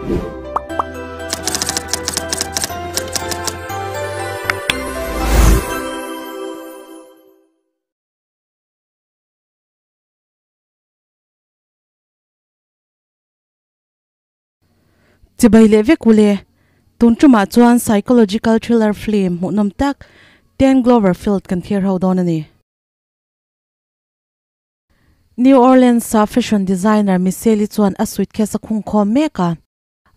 Chibai leh vek ule. Tun tumah chuan psychological thriller film hmuhnawm tak Ten Gloverfield kan thlir ho dawn a ni. New Orleans-a fashion designer Michelle-i chuan a suitcase a khung khawm mek a.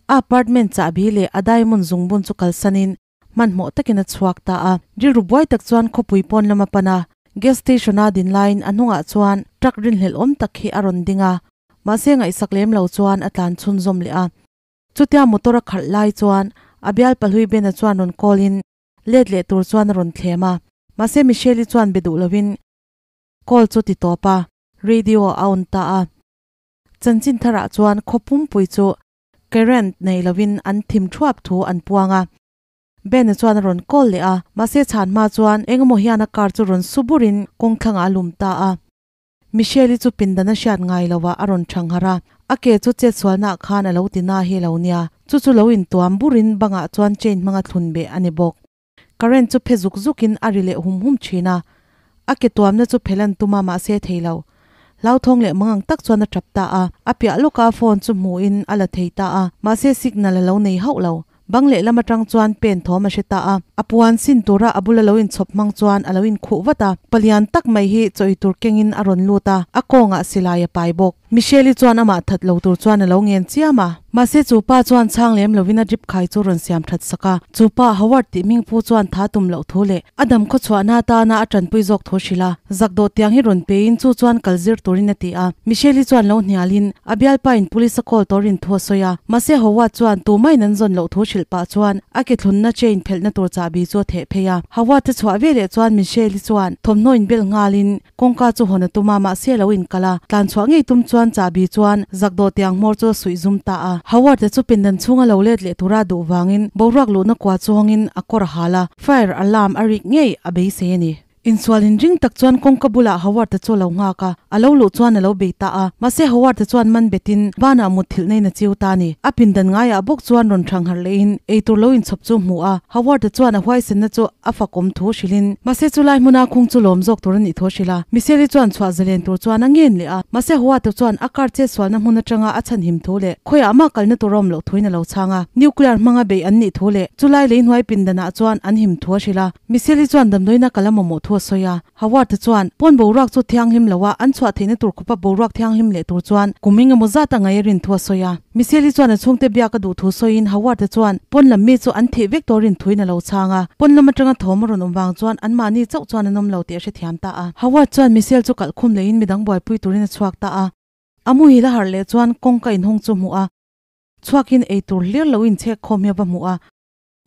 A apartment chahbi leh a diamond zungbun chu kalsanin hmanhmawh takin a chhuak ta a. Rilru buai tak chuan khawpui pawn lam a pan a, gas station-a din laiin a hnungah chuan truck rinhlelh awm tak hi a rawn ding a, mahse ngaihsak lem lo chuan a tlan chhunzawm leh a. Chutia motor a khalh lai chuan a bial pahlui Bena chuan rawn call in let leh tur chuan a rawn thlem a, mahse Michelle-i chuan be duh lovin call chu ti tawp a, radio a on ta a. Chanchin tharah chuan khaw pumpui chu current nei lovin an thim thuap thu an puang a. Ben-a chuan a rawn call leh a, mahse chhan hma chuan engemaw hian a car chu rawn su burin kawng thlangah a lum ta a. Michelle-i chu pindan a hriat ngai lovah a rawn thang harh a, a ke chu chetsualnaah khan a lo ti na hi lo nia, chu chu lo intuam burin bangah chuan chain hmanga thlun beh a ni bawk. Current chu phe zuk zukin a ri leh hum hum thin a, a ke tuamna chu phelan tum a mahse thei lo. Hlauthawng leh mangang tak chuan a tap ta a, a piah lawka phone chu hmuhin a la thei ta a, mahse signal a lo nei hauh lo. Bang lehlam atang chuan pen thawm a hre ta a, a puan sin tura a bula lo inchhawp hmang chuan a lo inkhuh vat a, palian tak mai hi chaw ei tur kengin a rawn lut a, a kawngah silai a pai bawk. Michelle-i chuan amah that lo tur chuan a lo ngen chiam a. Mahse chu pa chuan chhang lem lovin a drip khai chu rawn siam that sak a. Chu pa Howard tih hming pu chuan tha tum loh thu leh a dam khaw chhuahna atana a tanpui zawk thu hrilh a. Zak dawh tiang hi rawn peiin chu chuan kal zir turin a ti a. Michelle-i chuan lo hnialin a bialpain police a call tawrin thu a sawi a. Mahse Howard chuan tumaiin an zawn loh thu hrilh pah chuan a ke thlunna chain phelhna tur chahbi chu a theh phei a. Howard te chhuah veleh chuan Michelle-i chuan thawmhnaw inbel nghalin Kawngka chu hawn a tum a, mahse a lo inkal a, tlan chhuah ngei tum chuan chahbi chuan zakdawh tiang hmawr chu a suih zum ta a. Howard-a chu pindan chhunga lo let leh tura duh vangin boruak luhna kua chu hawngin a kawr a hal a, fire alarm a rik ngei a beisei a ni. Insual inring tak chuan kawngka bulah Howard-a chu a lo nghak a, a lo luh chuan a lo bei ta a, mahse Howard-a chuan man betin banah mutthilh neiin a chiu ta a ni. A pindan ngaiah bawk chuan rawn thangharh lehin eitur lo inchhawp chu hmu a, Howard-a chuan a huaisenna chu a fakawm thu hrilhin, mahse chu lai hmuna khung chu lawm zawk tur a nih thu a hrilh a. Michelle-i chuan chhuah zalen tur chuan a ngen leh a, mahse Howard-a chuan a car chet sualna hmun atanga a chhan him thu leh khawiah mah kalna tur a awm loh thuin a lo chhang a. Nuclear hmanga beih an nih thu leh chu lai lei hnuai pindanah chuan an him thu a hrilh a. Michelle-i chuan damdawiina kal a mamawh thu a sawi a. Howard-a chuan pawn boruak chu thianghlim lo a, an chhuah theihna tur khawpa boruak thianghlim leh tur chuan kum engemaw zat a ngaih a rin thu a sawi a. Michelle-i chuan a chhungte biak a duh thu sawiin Howard-a chuan pawn lam mi chu an thih vek tawh rin thuin a lo chhang a. Pawn lam atanga thawm a rawn awm vang chuan anmahni chauh chuan an awm lo tih a hrethiam ta a. Howard chuan Michelle chu kalh khum leiin midang buaipui turin a chhuak ta a. A muhil a harh leh chuan kawngka inhawng chu hmuh a, chhuakin eitur hlir lo inchhek khawm hi a va hmuh a.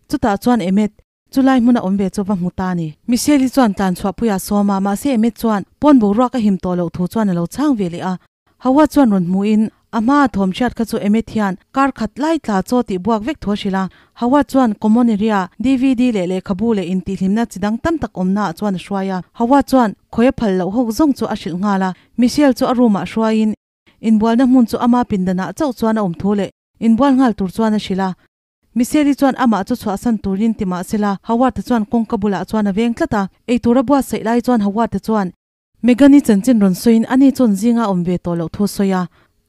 Chutah chuan Emmet, chu lai hmuna awm ve chu va hmu ta a ni. Michelle-i chuan tlan chhuahpuiah a sawm a, mahse Emmet chuan pawn boruak a him tawh loh thu chuan a lo chhang ve leh a. Hawa chuan rawn hmuhin a hmaa thawm hriat kha chu Emmet hian kar khat lai tla chaw tih buak vek thu a hrilh a. Hawa chuan common area, DVD leh lehkhabu leh intihhlimna chi dang tam tak awmnaah chuan a hruai a. Hawa chuan khawi a phal loh hawk zawng chu a hrilh nghal a. Michelle chu a room-ah hruaiin inbualna hmun chu ama pindanah chauh chuan a awm thu leh inbual nghal tur chuan a hrilh a. Michelle-i chuan amah chu chhuahsan turin ti mah sela, Howard-a chuan kawngka bulah chuan a veng tlat a. Eitur a buatsaih lai chuan Howard-a chuan Megan-i chanchin rawn sawiin ani chuan zinga awm ve tawh loh thu a sawi a.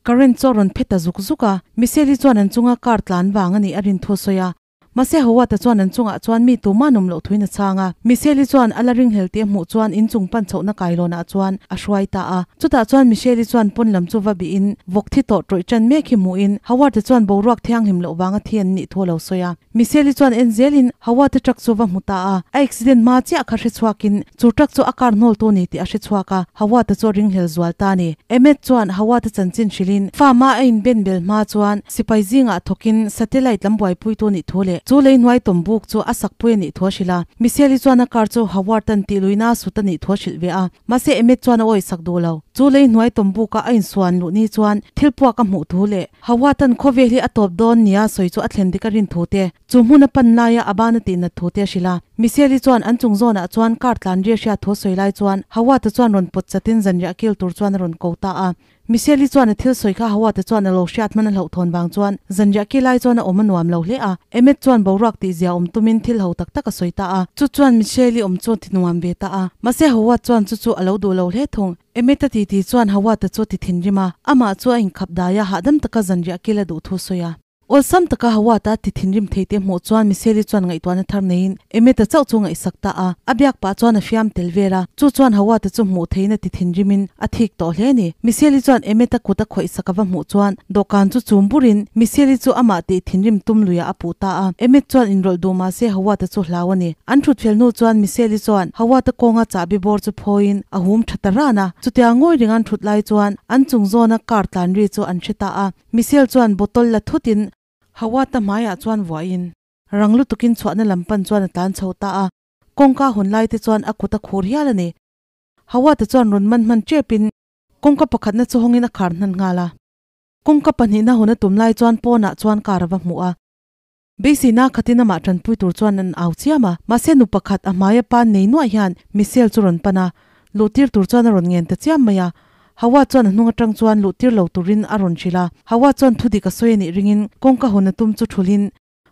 Current chu a rawn phet ta zuk zuk a. Michelle-i chuan an chunga car tlan vang a nih a rin thu a sawi a. Mahse Howard-a chuan an chungah chuan mi tumah an awm loh thuin a chhang a. Michelle-i chuan a la ringhlel tih a hmuh chuan inchung pan chhohna kailawnah chuan a hruai ta a. Chutah chuan Michelle-i chuan pawn lam chu va bihin vawk thi tawh tawih tan mek hi hmuhin Howard-a chuan boruak thianghlim loh vanga thi an nih thu a lo sawi a. Michelle-i chuan en zelin Howard-a truck chu va hmu ta a. A accident hma chiah kha hre chhuakin chu truck chu a car hnawltu ni tih a hre chhuak a, Howard-a chu a ringhlel zual ta a ni. Emmett chuan Howard-a chanchin hrilhin farm-a a inben bel hma chuan sipai zingah thawkin satellite lam buaipuitu nih thu leh chu lei hnuai tawm buk chu a sakpui a nih thu a hrilh a. Michelle-i chuan a car chu Howard-a'n tihluihna a sut a nih thu a hrilh ve a. Mahse Emmett chuan a awihsak duh lo. Chu lei hnuai tawm buka a insuan luh ni chuan thil puak a hmuh thu leh Howard-a'n khawvel hi a tawp dawn nia sawi chu a thlen dik a rin thu te, chu hmun a pan laia a ban a tihnat thu te a hrilh a. Michelle-i chuan an chung zawnah chuan car tlan ri a hriat thu a sawi lai chuan Howard-a chuan rawn pawt chatin zanriah kil tur chuan a rawn ko ta a. Michelle-i chuan a thil sawi kha Howard-a chuan a lo hriat hman a hlauhthawn vang chuan zanriah ki lai chuan a awm a nuam lo hle a. Emmet chuan boruak tihzia awm tumin thil ho tak tak a sawi ta a. Chu chuan Michelle-i awm chu a ti nuam ve ta a. Mahse Howard chuan chu chu a lo duh lo hle thung. Emmet-a titi chuan Howard-a chu a ti thinrim a, amah chu a inkhap dai a, hahdam taka zanriah kil a duh thu sawi a. Awlsam taka Howard-a ti thinrim thei te hmuh chuan Michelle-i chuan ngaihtuahna thar neiin Emmet-a chauh chu ngaihsak ta a, a biak pah chuan a fiam tel vel a, chu chuan Howard-a chu hmuh theiin a ti thinrimin a thik tawh hle a ni. Michelle-i chuan Emmet-a kut a khawihsak a va hmuh chuan dawhkan chu chum burin Michelle-i chu amah tih thinrim tum luiah a puh ta a, Emmet chuan inrawlh duh mah se Howard-a chu hlau a ni. An thut fel hnu chuan Michelle-i chuan Howard-a kawnga chahbi bawr chu phawiin a hum tha ta ran a, chutia ngawi ring an thut lai chuan an chung zawna car tlan ri chu an hre ta a. Michelle chuan bottle la thutin Howard-a hmaiah chuan vuahin rang lutukin chhuahna lam pan chuan a tlan chho ta a, kawngka hawn lai te chuan a kut a khur hial a ni. Howard-a chuan rawn man hman tepin kawngka pakhatna chu hawngin a khar hnan nghal a. Kawngka pahnihna hawn a tum lai chuan pawnah chuan car a va hmuh a. Beiseina khatin amah tanpui tur chuan an au chiam a, mahse nu pakhat a hmaia pan nei nuaih hian Michelle chu rawn pan a, luhtir tur chuan a rawn ngen ta chiam mai a. Hawa chuan a hnung atang chuan luhtir lo turin a rawn hrilh a, Hawa chuan thu dik a sawi a nih ringin kawngka hawn a tum chu thulhin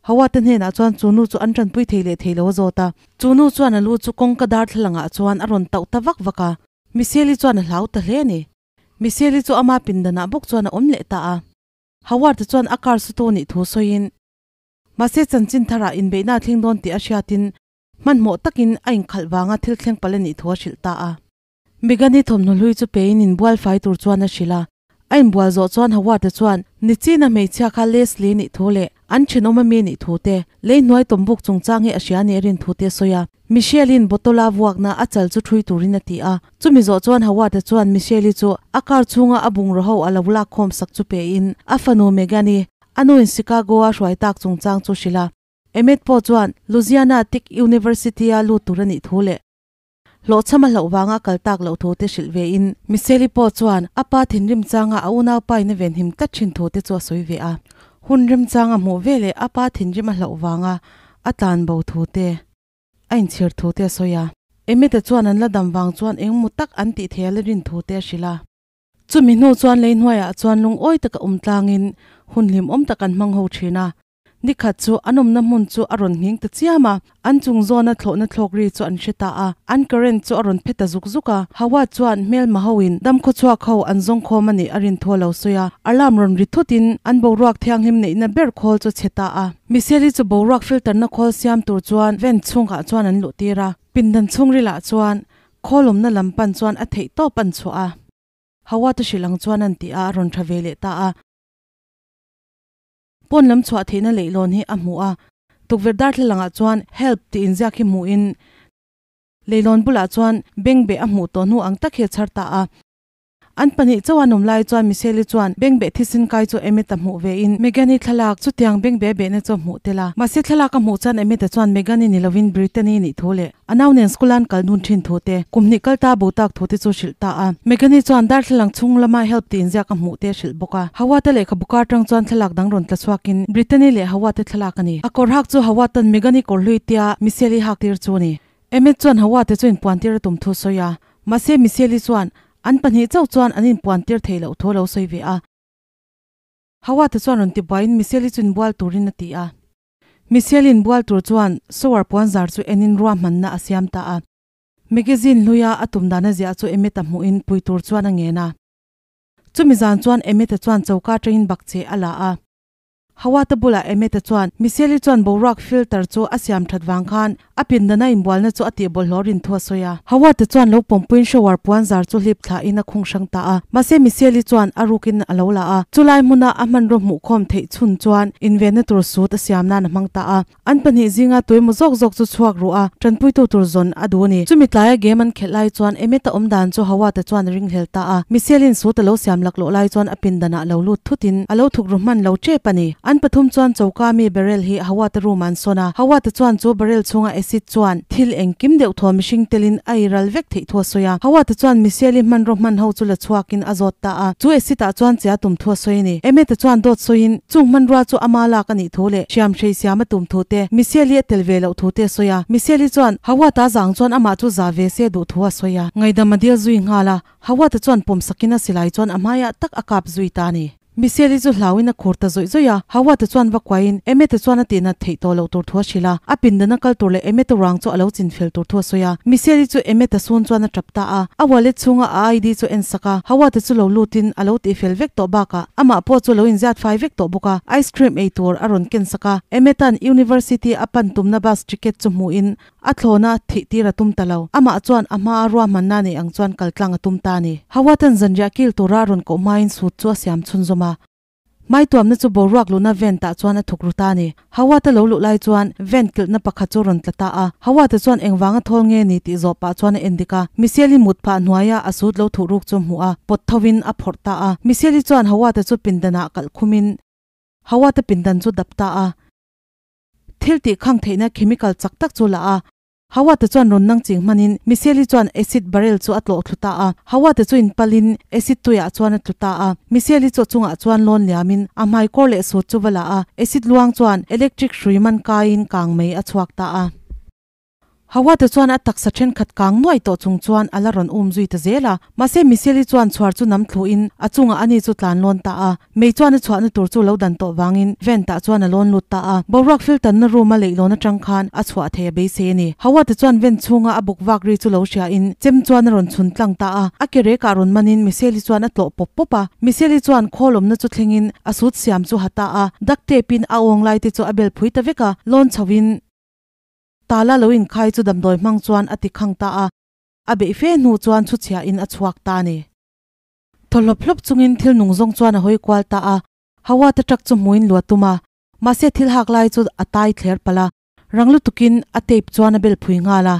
Hawa te hnenah chuan chu nu chu an tanpui thei leh thei lo a zawt a. Chu nu chuan a lu chu kawngka darthlalangah chuan a rawn tauh ta vak vak a, Michelle-i chuan a hlau ta hle a ni. Michelle-i chu ama pindanah bawk chuan a awm leh ta a. Howard-a chuan a car su tu nih thu sawiin, mahse chanchin tharah inbeihna a thleng dawn tih a hriatin hmanhmawh takin a inkhalh vanga thil thleng palh a nih thu a hrilh ta a. Megan-i thawmhnaw hlui chu pein inbual fai tur chuan a hrilh a. A inbual zawh chuan Howard-a chuan Nichina hmeichhia kha Leslie nih thu leh an thenawm ami nih thu te, lei hnuai tawmbuk chungchang hi a hria nih a rin thu te a sawi a. Michelle-in bottle-a vuakna a chal chu ṭhui turin a ti a. Chumi zawh chuan Howard-a chuan Michelle-i chu a car chhunga a bungraw ho a lo lak khawm sak chu pein a fanu Megan-i a nuin Chicago-a hruai tak chungchang chu hrilh a. Emmett pawh chuan Louisiana Tech University-a lut tur a nih thu leh hlawhchham a hlauh vanga a kal tak loh thu te hrilh vein Michelle-i pawh chuan a pa thinrim changa a unaupa in a venhim tlat thin thu te chu a sawi ve a. Hun remchanga hmuh veleh a pa thinrim a hlauh vanga a tlanbo thu te a inchhir thu te a sawi a. Emmet-a chuan an la dam vang chuan eng mu tak an tih thei a la rin thu te a hrilh a. Chumi hnu chuan lei hnuaiah chuan lungawi taka awm tlangin hun hlimawm tak an hmang ho thin a. Nikhat chu an awmna hmun chu a rawn nghing ta chiam a, an chung zawna thlawhna thlawk ri chu an hre ta a, an current chu a rawn phe ta zuk zuk a. Howard chuan hmelma hoin damkhaw chhuak ho an zawng khawm a nih a rin thu a lo sawi a, alarm rawn ri thutin an boruak thianghlim neihna ber khawl chu chhe ta a. Michelle-i chu boruak filter na khawl siam tur chuan vent chhungah chuan an luh tir a, pindan chhungrilah chuan khawl awmna lam pan chuan a theih tawp an chhuah a. Howard-a hrilh ang chuan an ti a, a rawn tha ve leh ta a. Pawn lam chhuah theihna leihlawn hi a hmu a, tukverh darthlalangah chuan Help tih inziak hi hmuhin leihlawn bulah chuan bengbeh a hmuh tawh hnu ang tak hi a chhar ta a. An pahnih chauh an awm lai chuan Michelle-i chuan bengbeh thisen kai chu Emmett-a hmuh vein Megan-i thlalak chutiang bengbeh behna chu a hmuh tel a. Mahse thlalak a hmuh chuan Emmett-a chuan Megan-i ni lovin Brittany nih thu leh A nau nen school an kal dun thin thu te, kum hnih kal ta bo tak thu te chu hrilh ta a. Megan-i chuan darthlalang chhung lama help tih inziak a hmuh te a hrilh bawk a. Howard-a lehkhabu kar tang chuan thlalak dang rawn tla chhuakin Brittany leh Howard te thlalak a ni. A kawr hak chu Howard-a'n Megan-i kawr hlui tia Michelle-i hak tir chu a ni. Emmett chuan Howard-te chu inpuan tir a tum thu sawi a. Mahse Michelle-i chuan an pahnih chauh chuan an inpuan tir thei loh thu a lo sawi ve a. Howard-te chuan rawn tibuaiin Michelle-i chu inbual turin a ti a. Michelle-in bual tur chuan shower puan zar chu enin ruahmanna a siam ta a. Magazine hluia a tum dana ziah chu Emmett-a hmuhin pui tur chuan a ngen a. Chumi zan chuan Emmett-a chuan choka atangin bakcheh a la a. Howard-a bulah Emmett-a chuan Michelle-i chuan boruak filter chu a siam that vang khan A pindana inbualna chu a tih bawlhhlawh rin thu a sawi a. Howard-a chuan lo pawmpuiin shower puan zar chu hlip thlahin a khung hrang ta a. Mahse Michelle-i chuan a rukin a lo la a. Chulai hmuna a hmanraw hmuhkhawm theih chhun chuan invenna tur suit a siam nan a hmang ta a. An pahnih zinga tuimaw zawk zawk chu chhuak ruh a, tanpuitu tur zawn a duh a ni. Chumi tlaia game an khelh lai chuan Emmett-a awm dan chu Howard-a chuan a ringhlel ta a. Michelle-in suit a lo siam laklawh lai chuan a pindanah lo lut thutin a lo thuk ru hman lo tep a ni. An pathum chuan choka mi barrel hi Hawata room an sawn a, Hawata chuan chu barrel chhunga acid chuan thil engkim deuh thaw mihring telin a iral vek theih thu a sawi a. Hawata chuan Michelle-i hmanraw hman ho chu la chhuakin a zawt ta a, chu acid ah chuan che a tum thu a sawi a ni. Emmett-a chuan dawt sawiin chung hmanrua chu ama lak a nih thu leh hriam hrei siam a tum thu te, Michelle-i a tel ve loh thu te a sawi a. Michelle-i chuan Hawata zang chuan amah chu za ve se duh thu a sawi a. Ngaidam a dil zui nghal a, Hawata chuan pawm sakin a silai chuan a hmaiah tak a kap zui ta a ni. Michelle-i chu hlauin a khur ta zawih zawih a, Howard-a chuan va kuaiin Emmett-a chuan a tihnat theih tawh loh tur thu a hrilh a, a pindan a kal tur leh Emmett-a ruang chu a lo chin fel tur thu a sawi a. Michelle-i chu Emmett-a sun chuan a tap ta a, a wallet chhunga a ID chu en sak a, Howard-a chu lo lutin a lo tihfel vek tawh bakah amah pawh chu a lo inziat fai vek tawh bawk a, ice cream ei tur a rawn ken sak a, Emmett-a'n University a pan tumna bus ticket chu hmuhin A thlawna thih tir a tum ta lo. Amah chuan a hmaa ruahmanna nei ang chuan kal tlang a tum ta a ni. Hawatan zanriah kil tura a rawn koh hmain sut chu a siam chhunzawm a. Hmaituamna chu boruak luhna vent ah chuan a thuk ru ta a ni. Hawata lo luh lai chuan vent kilhna pakhat chu rawn tla ta a. Hawata chuan engvanga thawl nge ni tih zawh pah chuan a en dik a. Michelle-i mut phah hnuaia a sut lo thuh ruk chu hmuh a, pawt tho in a phawrh ta a. Michelle-i chuan Hawata chu pindanah kalh khumin Hawata pindan chu dap ta a. Thil tih khang theihna chemical chak tak chu la a, Hawate chuan rawn nang ching hmanin Michelle-i chuan acid barrel chu a tlawh thlu ta a, Hawate chu inpalin acid tuiah chuan a tlu ta a, Michelle-i chu a chungah chuan lawn liamin a hmai kawr leh sut chu va la a, acid luang chuan electric hrui man kaiin kang mei a chhuak ta a. Hawate chuan a taksa thenkhat kang nuai tawh chung chuan a la rawn um zui ta zel a. Mahse Michelle-i chuan chhuar chu nam thluin a chungah ani chu tlan lawn ta a. Mei chuan a chhuahna tur chu lo dan tawh vangin vent ah chuan a lawn lut ta a. Boruak filtanna room a leihlawn atang khan a chhuah thei a beisei a ni. Hawate chuan vent chhunga a buk vak ri chu lo hriain chem chuan a rawn chhun tlang ta a. A ke rekah rawn manin Michelle-i chuan a tlawh pawp pawp a. Michelle-i chuan khawl awmna chu thlengin a sut siam chu ha ta a. Duct tape in a awng lai te chu a bel phui ta vek a. Lawn chhoin. Tala lo inkhai chu damdawi hmang chuan a ti khang ta a, a beih fe hnu chuan chhu chhiahin a chhuak ta a ni. Thaw hlawp hlawp chungin thil nung zawng chuan a hawi kual ta a, Hawata truck chu hmuin luah tum a, mahse thil hak lai chu a tai thler palh a, rang lutukin a tape chuan a bel phui nghal a.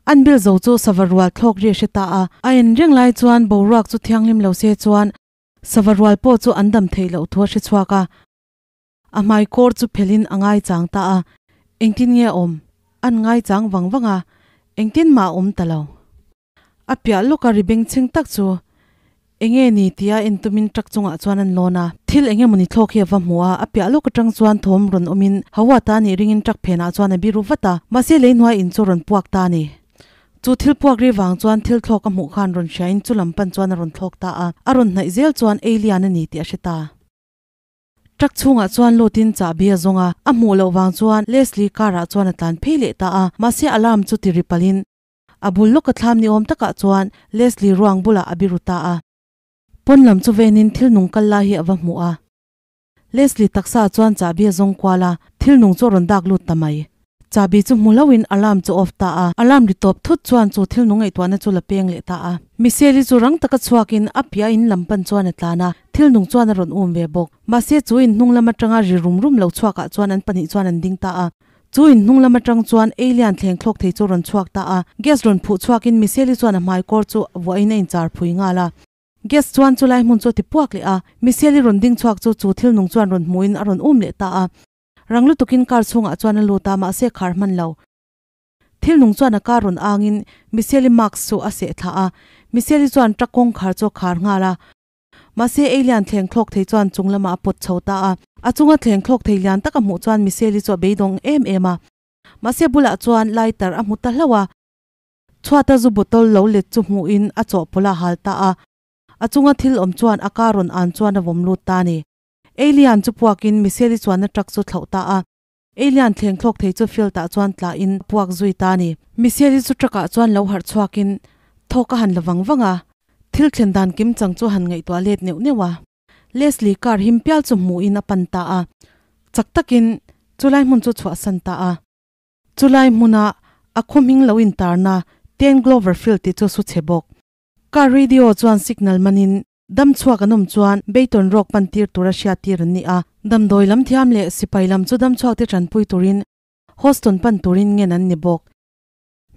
An bel zo chu sava rual thlawk ri a hre ta a, a en reng lai chuan boruak chu thianghlim lo se chuan sava rual pawh chu an dam theih loh thu a hre chhuak a. A hmai kawr chu phelhin a ngaichang ta a, engtin nge a awm? An ngaichang vang vang a, engtin mah a awm ta lo. A piah lawka ri bengchheng tak chu enge ni tia en tumin truck chungah chuan an lawn a. Thil eng emawni thlawk hi a va hmu a, a piah lawk atang chuan thawm rawn awmin Hawata nih ringin truck phenah chuan a biru vat a, mahse lei hnuai in chu rawn puak ta a ni. Chu thil puak ri vang chuan thil thlawk a hmuh khan rawn hriain chu lam pan chuan a rawn thlawk ta a, a rawn hnaih zel chuan alien a ni tih a hre ta. Truck chhungah chuan lutin chahbi a zawng a, a hmuh loh vang chuan Leslie car ah chuan a tlan phei leh ta a, mahse alarm chu ti ri palhin a bul lawka thlam ni awm takah chuan Leslie ruang bulah a biru ta a. Pawn lam chu venin thil nung kal lai hi a va hmuh a. Leslie taksa ah chuan chahbi a zawng kual a, thil nung chu a rawn dak lut ta mai. Chahbi chu hmu hlauhin alarm chu off ta a, alarm ri tawp thut chuan chu thil nung ngaihtuahna chu la peng leh ta a. Michelle-i chu rang taka chhuakin a piah in lam pan chuan a tlan a, thil nung chuan a rawn um ve bawk. Mahse chu in hnung lam atanga ri rum rum lo chhuakah chuan an pahnih chuan an ding ta a. Chu in hnung lam atang chuan alien thleng thlawk thei chu rawn chhuak ta a, gas rawn phuh chhuakin Michelle-i chuan a hmai kawr chu vuahin a inchar phui nghal a. Gas chuan chulai hmun chu a ti puak leh a, Michelle-i rawn ding chhuak chu chu thil nung chuan rawn hmuhin a rawn um leh ta a. Rang lutukin car chhungah chuan a lut a, mahse khar hman lo. Thil nung chuan a car rawn angin Michelle-i mask chu a seh thla a, Michelle-i chuan truck kawngkhar chu a khar nghal a. Mahse alien thleng thlawk thei chuan chung lamah a pawt chho ta a, a chunga thleng thlawk thei lian taka hmuh chuan Michelle-i chu a beidawng em em a. Mahse bulah chuan lighter a hmu ta hlauh a, chhuata zu bottle lo let chu hmuhin a chawhpawlh a hal ta a, a chunga thil awm chuan a car rawn an chuan a vawm lut ta a ni. Alien chu puakin Michelle-i chuanna truck chu thlauh ta a. Alien thleng thlawk thei chu field ah chuan tlahin a puak zui ta a ni. Michelle-i chu truck ah chuan lo harh chhuakin thawk a han la vang vang a. Thil thlen dan kim chang chu han ngaihtuah let neuh neuh a. Leslie car him pial chu hmuhin a pan ta a. Chak takin chulai hmun chu chhuahsan ta a. Chulai hmuna a khaw hming lo intarna Ten Gloverfield tih chu su chhe bawk. Car radio chuan signal manin Dam chhuak an awm chuan Beiton rawk pan tir tura hriat tir an ni a. Damdawi lam thiam leh sipai lam chu dam chhuak te tanpui turin Houston pan turin ngen an ni bawk.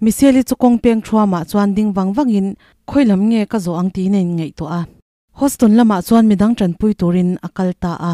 Michelle-i chu kawng peng thuamah chuan ding vang vangin khawi lam nge ka zawh ang tiin a inngaihtuah a. Houston lamah chuan midang tanpui turin a kal ta a.